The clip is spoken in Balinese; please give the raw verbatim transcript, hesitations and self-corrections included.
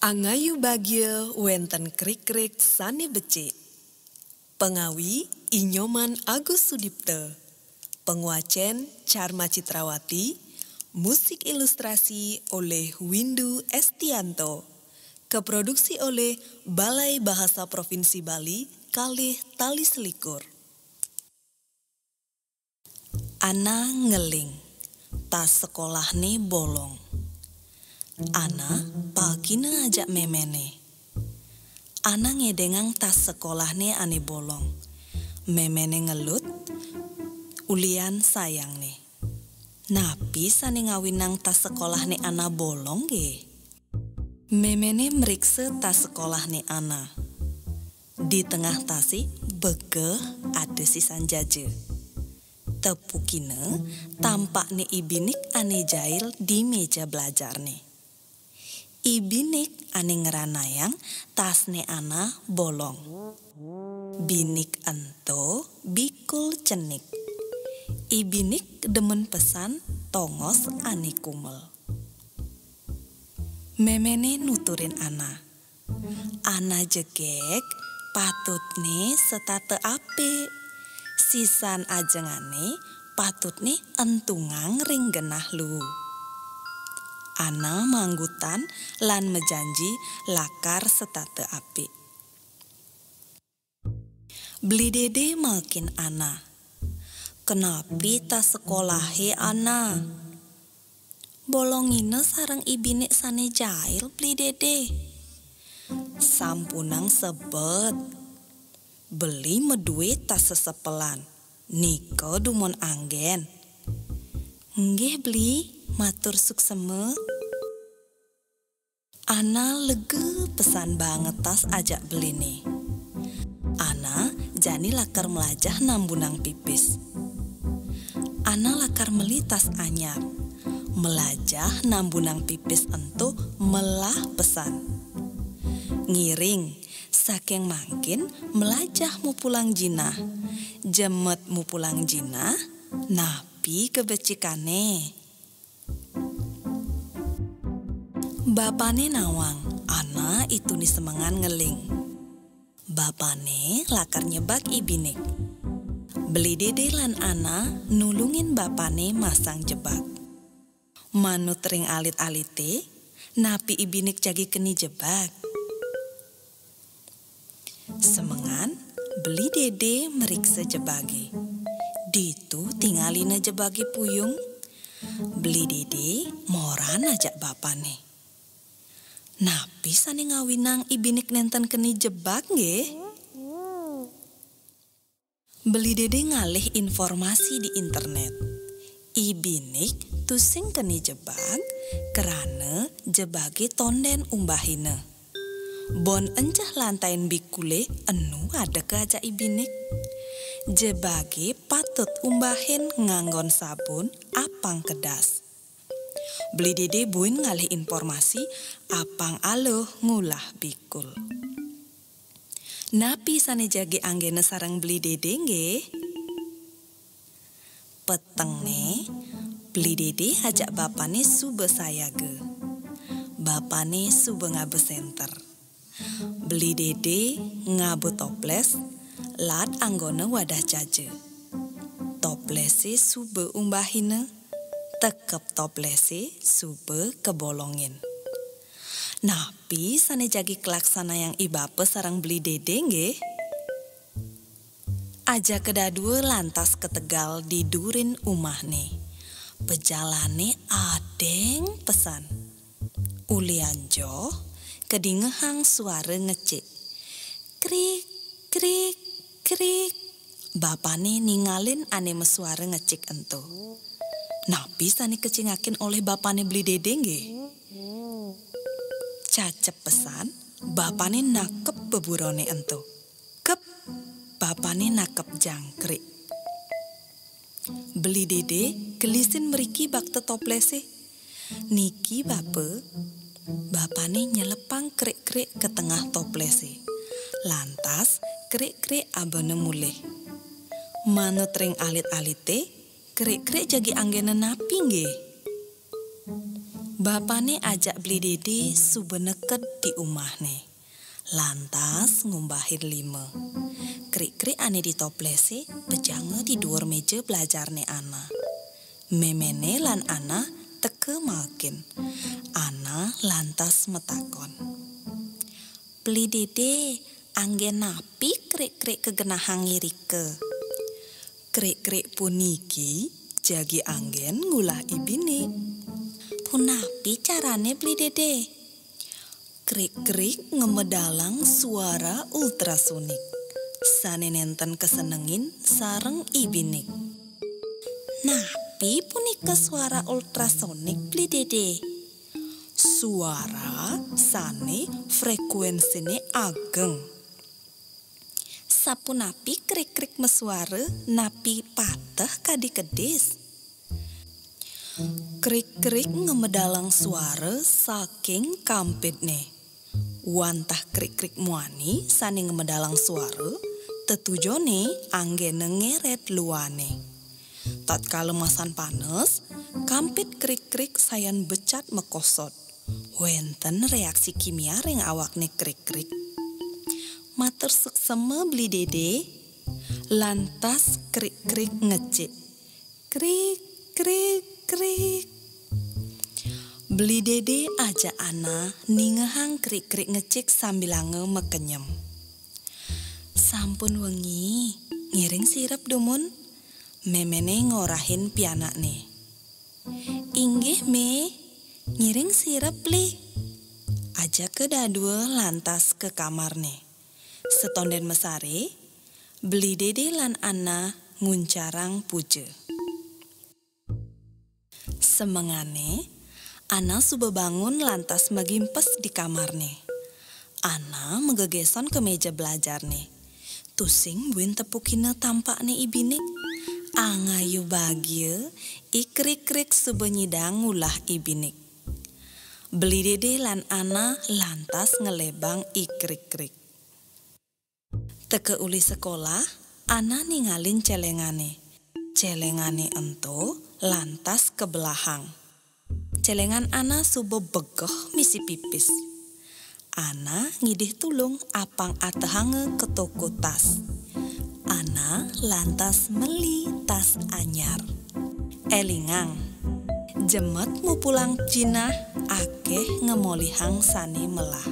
Angayu bagia wénten krik-krik sané becik. Pengawi, I Nyoman Agus Sudipta. Penguacén, Charma Citrawati. Musik ilustrasi oleh Windu Estianto. Keproduksi oleh Balai Bahasa Provinsi Bali kalih Tali Selikur. Ana ngeling. Tas sekolahné bolong. Ana pagina ajak méméné. Ana ngedéngang tas sekolahné ané bolong. Méméné ngelut, ulian sayangné. Napi sané ngawinang tas sekolahné Ana bolong nggih? Méméné mriksa tas sekolahné Ana. Di tengah tasé begeh ada sisan jaja. Tepukina, tampakné I Binik ané jail di méja belajarné. I Binik ané ngranayang tasné Ana bolong. Binik ento bikul cenik. I Binik demen pesan tongos ané kumel. Méméné nuturin Ana. Ana jegég, patutné setata apik. Sisan ajengané patutné entungang ring genah luu. Ana manggutan lan majanji lakar setata apik. Beli Dédé makin Ana. Kenapi tas sekolahé Ana? Bolongina sareng I Binik sané jail, Beli Dédé. Sampunang sebet. Beli madué tas sesepelan. Nika dumun anggén. Nggih, Beli, matur suksema. Ana lega pesan banget tas ajak Beliné. Ana jani lakar melajah nambunang pipis. Ana lakar meli tas anyar. Melajah nambunang pipis ento melah pesan. Ngiring, saking mangkin melajah mupulang jinah. Jemet mupulang jinah, napi kabecikané? Bapané nawang, Ana ituné semengan ngeling. Bapané lakar nyebak I Binik. Beli Dédé lan Ana nulungin bapané masang jebak. Manut ring alit-alité, napi I Binik jagi keni jebak? Semengan, Beli Dédé mriksa jebagé. Ditu tingalina jebagé puyung. Beli Dédé moran ajak bapané. Napi sané ngawinang I Binik nénten keni jebak nggih? Beli Dédé ngalih informasi di internet. I Binik tusing keni jebak, krana jebagé tondén umbahina. Bon enceh lantain bikulé enu adeka ajak I Binik. Jebagé patut umbahin nganggon sabun apang kedas. Beli Dédé buin ngalih informasi apang aluh ngulah bikul. Napi sané jagi anggéna sareng Beli Dédé nggih? Petengné, Beli Dédé ajak bapané suba sayaga. Bapané suba ngaba sénter. Beli Dédé ngaba toplés, laad anggona wadah jaja. Toplésé suba umbahina, tekep toplésé suba kabolongin. Napi sané jagi kalaksanayang I Bapa sareng Beli Dédé nggih? Ajaka dadua lantas kategal di durin umahné. Pejalané adéng pesan. Ulian joh, kadingehang suara ngecik. Krik, krik, krik. Bapané ningalin ané masuara ngecik ento. Napi sané kacingakin olih bapané Beli Dédé nggih? Cacep pesan, bapané nakep beburoné ento. Kep, bapané nakep jangkrik. Beli Dédé gelisin mriki bakta toplésé. Niki, Bapa. Bapané nyelepang krik-krik ka tengah toplésé. Lantas, krik-krik abana mulih. Manut ring alit-alité, krik-krik jagi anggéna napi nggih? Bapane ajak Bli Dede suba neked di umahne. Lantas ngumbahin lima. Krik-krik ane ditoplese bejanga di duur meja belajarne Ana. Memene lan Ana teka makin. Ana lantas matakon, "Bli Dede, anggen napi krik-krik kagenahang irika?" "Krik-krik puniki jagi anggen ngulah ibinik." "Punapi carane, Bli Dede?" "Krik-krik ngamedalang suara ultrasonik sane nenten kasenengin sareng ibinik." "Napi punika suara ultrasonik, Bli Dede?" "Suara sane frekuensine ageng." "Sapunapi krik-krik masuara, napi pateh kadi kedis?" "Krik-krik ngamedalang suara saking kampitne. Wantah krik-krik muani sane ngamedalang suara, tetujone anggena ngeret luane. Tatkala masan panes, kampit krik-krik sayan becat makosot. Wenten reaksi kimia ring awakne krik-krik." "Matur suksema, Bli Dede." Lantas krik-krik ngecik. Krik, krik, krik. Bli Dede ajak Ana ningehang krik-krik ngecik sambilanga makenyem. "Sampun wengi, ngiring sirep dumun," memene ngorahin pianakne. "Inggih, Me, ngiring sirep, Bli." Ajaka dadua lantas ka kamarne. Setonden masare, Beli Dede lan Ana nguncarang puja. Semengane, Ana suba bangun lantas magimpes di kamarne. Ana magegesan ka meja belajarne. Tusing buin tepukina tampakne ibinik. Angayu bagia, i krik-krik suba nyidang ngulah ibinik. Beli Dede lan Ana lantas ngelebang i krik-krik. Teka uli sekolah, Ana ningalin celengane. Celengane ento lantas kebelahang. Celengan Ana suba begeh misi pipis. Ana ngidih tulung apang atehanga ka toko tas. Ana lantas meli tas anyar. Elingang, jemet mupulang jinah, akeh ngemolihang sane melah.